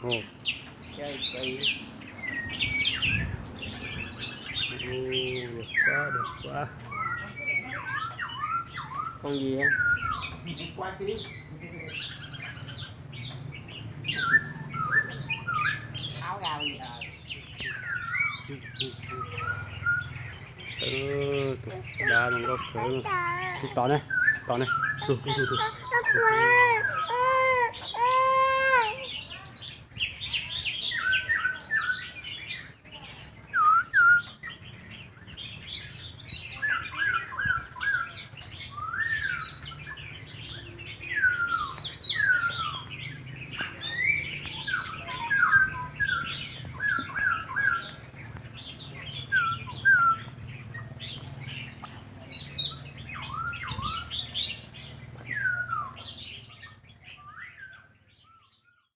Ua, ua, ua, ua. Phooj ywg. Tus dab zoo nkauj kawg. Tus tom ne, tom ne. Tus, tus, tus, tus.